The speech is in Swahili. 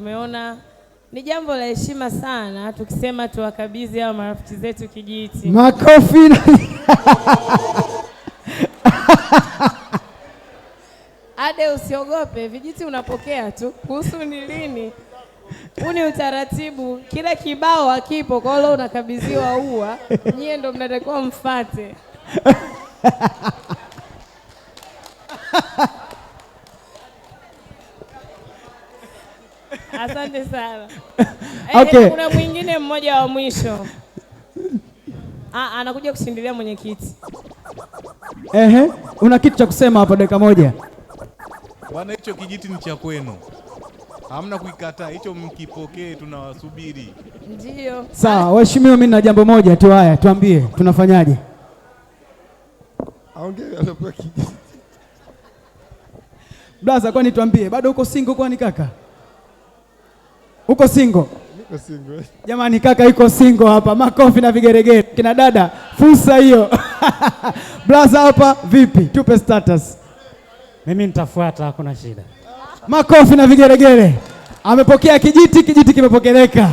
Tumeona ni jambo la heshima sana tukisema tuwakabidhi hao marafiki zetu kijiti. Makofi. Ade, usiogope, vijiti unapokea tu. Kuhusu ni lini, huu ni utaratibu, kile kibao hakipo, kwa hiyo unakabidhiwa ua, nyie ndo mnatakiwa mfate. Asante sana. Okay. Kuna mwingine mmoja wa mwisho. Ah, anakuja kushindilia mwenyekiti. Ehe, una kitu cha kusema hapo dakika moja? Bwana, hicho kijiti ni cha kwenu, hamna kuikataa hicho, mkipokee, tunawasubiri. Ndio. Sawa, waheshimiwa, mimi nina jambo moja tu. Haya, tuambie tunafanyaje? Aongee aliopewa kijiti. Blaza, kwani tuambie, bado uko single kwani kaka? Uko single? Niko single. Jamani, kaka yuko single hapa, makofi na vigeregere. Kina dada, fursa hiyo. Blaza hapa vipi? Tupe status. Mimi nitafuata, hakuna shida. Makofi na vigeregere. Amepokea kijiti, kijiti kimepokeleka.